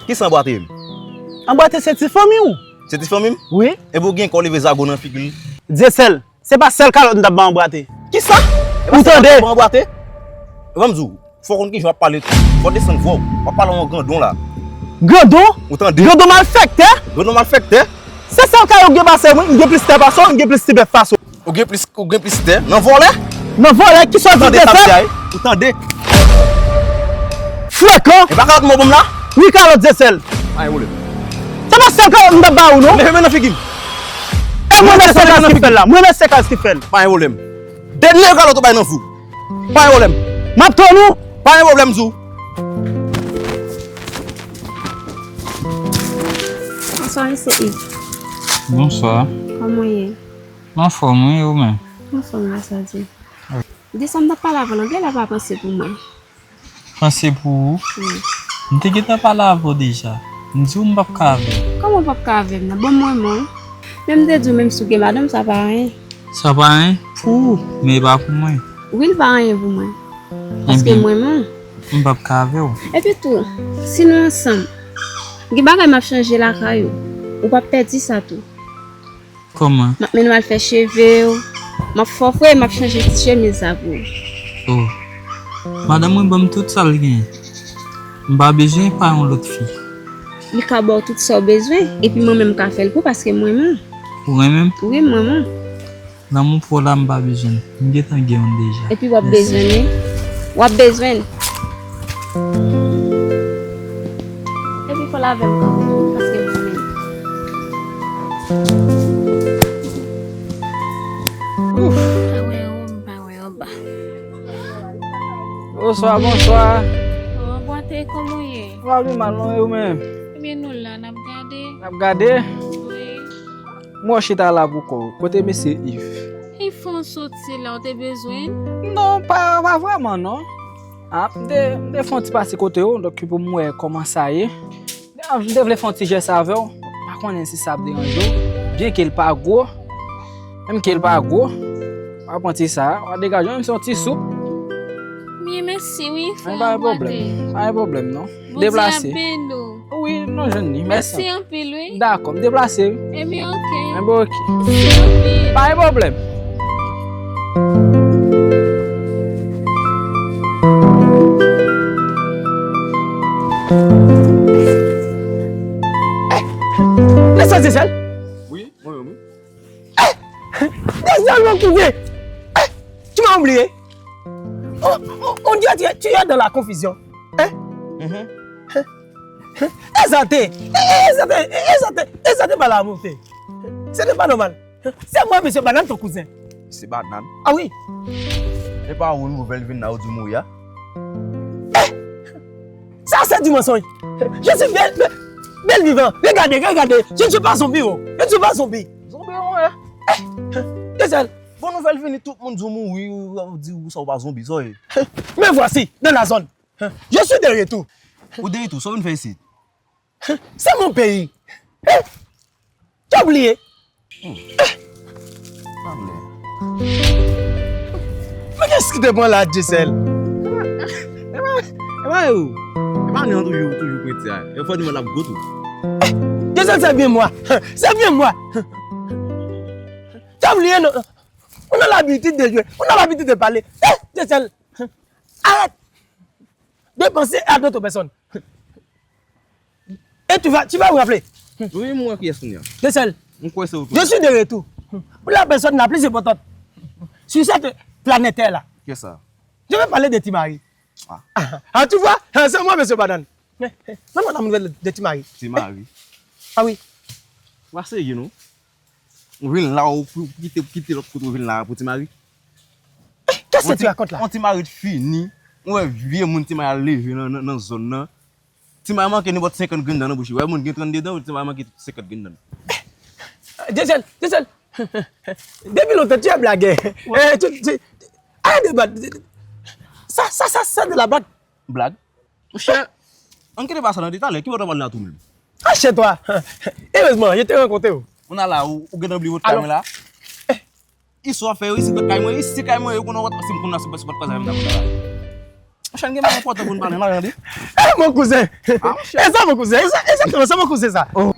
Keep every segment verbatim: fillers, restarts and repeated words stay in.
Kisa anbwate menm? Anbwate se ti fanmi w. Se ti fanmi m? Wi. Epi w gen kò leve zago nan figi l. Dyesèl, se pa sèl kalòt m t ap ba anbwate. Kisa? Ou tande? Anbwate? Ban m di w, fò w konn kijan w ap pale tou. Fò w desann vwa w. W ap pale yon grandon la. Grandon? Ou tande? Grandon malfektè? Grandon malfektè? Se sèl kalòt ou gen pase mwen, m gen plis tè pase w, m gen plis ti bèf pase w. Ou gen plis, ou gen plis tè nan vòlè? Nan vòlè, kisa w di Dyesèl? Ou tande? Frekan! E pa kalòt mò ban m la? Wi, kalòt Dyesèl. Pa gen pwoblèm. Se pa sèl kalòt m t ap ba ou, non? Leve men nan figi m. E mwen menm se kaz ki fè l la. Mwen menm se kaz ki fè l. Pa gen pwoblèm. Dènye kalòt ou bay nan vou. Pa gen pwoblèm. M ap tann ou. Pa gen pwoblèm, di w. Bonswa, mesye Yves. Bonswa. Kòman w ye? M anfòm, wi, ou menm? M anfòm, gras a Dye. Wi. De sa m t ap pale avè w lan, genlè w pa panse pou mwen. Panse pou ou? Wi. M te gentan pale avè w deja. M di w m p ap ka avè w. Kòman w p ap ka avè m nan? Bon, mwen menm. Men m te di w, menm si w gen madanm, sa pa anyen. Sa pa anyen pou ou, men e pa pou mwen. Wi, l pa anyen pou mwen. Paske mwen menm. M p ap ka avè w. Epi tou, si nou ansanm, gen bagay m ap chanje lakay ou. Ou p ap pèdi sa tou. Kòman? M ap mennen w al fè cheve w. M ap fè w fre, m ap chanje ti chemiz sa pou ou. Oh. Madanm mwen ban m tout sa l genyen. M pa bezwen pa yon lòt fi. Li ka ba w tout sa w bezwen, epi mwen menm m ka fè l pou w paske m renmen w. Ou renmen m? Wi, m renmen w. Lanmou pou w la, m pa bezwen l. M gentan gen youn deja. Epi w ap bezwen li. W ap bezwen l. Epi fò l avè m kanmenm, paske m renmen l. Ouf. Pa wè yo, m pa wè yo ba. Bonswa, bonswa. Bon, anbwate, kòman w ye? Mwen pa pi mal non, e ou menm? Ebyen, nou la, n ap gade. N ap gade? Wi. M wè w chita la pou kò w. Kote mesye Yves? Yves, fè w soti la, w te bezwen l? Non, pa, pa vrèman, non. Ah, m te, m te fè yon ti pase kote w, donk pou m wè kòman sa ye. M te vle fè yon ti jès avè w. M pa konnen si sa ap deranje w. Byenke l pa gwo, menm ke l pa gwo, w ap pran ti sa, w ap degaje w, menm si yon ti soup. Byen, mèsi wi, frè. Pa gen pwoblèm. Pa gen pwoblèm, non. Deplase. Bondye ap beni w. Wi, nou jwenn li. Mèsi. Mèsi anpil, wi. Dakò, m deplase, wi. Ebyen, oke. Ebyen, oke. Mèsi anpil. Pa gen pwoblèm. Eh, lè sa Dyesèl? Wi, mwen menm, wi. Eh, Dyesèl, mon kouzen. Eh, tu m'as oublié. On, on, on dirait que tu, tu es dans la confusion. Hein? Mhm. Ezate, Ezate, Ezate, Ezate pa la monte. Ce n'est pas normal. C'est moi, monsieur Banane, ton cousin. Monsieur Banane? Ah oui. E pa ou nouvèl vin la ou di mouri a? Eh! Ça, c'est du mensonge. Je suis bien, bien, bien vivant. Regardez, regardez. Je ne suis pas zombie, oh. Je ne suis pas zombie. Zombie, ouais. Eh! Gisèle. Bon nouvèl vini, tout moun di w mouri, ou di ou sa ou pa zonbi, sa w ye. Me voici dans la zone. Je suis de retour. Ou de retour, sa w vin fè isit? C'est mon pays. Tu as oublié? Mwen kès ki te pran la Gisèle? E pa, e pa yo. E pa nou toujou, toujou prete a. E fò di mwen l ap gwo tou. Gisèle, c'est bien moi. C'est bien moi. Tu as oublié, non? On a l'habitude de jouer. On a l'habitude de parler. Eh, Gisèle, arrête de penser à d'autres personnes. Et tu vas, tu vas vous rappeler. Wi, m wè kiyès kounye a. Gisèle, je suis de retour. Pour la personne la plus importante sur cette planète Terre là. Kiyès sa? Je vais parler de Ti Mari. Ah. Ah, ah, tu vois? Ah, c'est moi, monsieur Banane. Mais, eh, non, non, non, de Ti Mari. Ti Mari. Ah oui. Ou pa serye, non? Ou vin la, ou pou kite, kite lòt kote, ou vin la pou Ti Mari. Qu'est-ce que tu racontes là? On Ti Mari t fini. Ou wè vye moun Ti Mari al leve nan, nan, nan zòn nan. Ti Mari manke nenpòt senkant grenn dan nan bouch li. Ou wè moun gen trannde dan, Ti Mari manke senkant grenn dan. Gisèle, Gisèle. Depuis longtemps, tu es blagueur. Eh, tu, tu, arrête de bat. Ça, ça, ça, c'est de la blague. Blague? Monchè, ann kite pale sa nan detay, ki bò w t ap al la tou menm? Ah, chez toi. Heureusement, je te rencontre. Ou nan la, ou, ou gentan bliye wòdka mwen la? Alo? Eh. Isi w ap fè yo, isi se kay mwen, isi se kay mwen, yo konnen wòdka, si m konn la, se pa, se pa, se pa sa menm nan la. Chan gen bagay enpòtan pou n pale la, tande. Eh, mon cousin. Ah, mon cher. E sa, mon cousin. E sa, egzakteman, se mon cousin sa. Oh.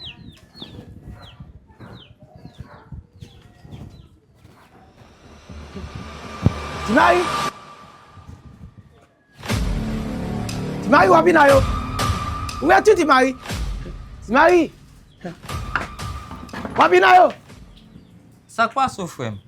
Ti Mari. Ti Mari, w ap vin a yo. Ou wè ti Ti Mari. Ti Mari. W ap vin a yo. Sa k pase w, frè m?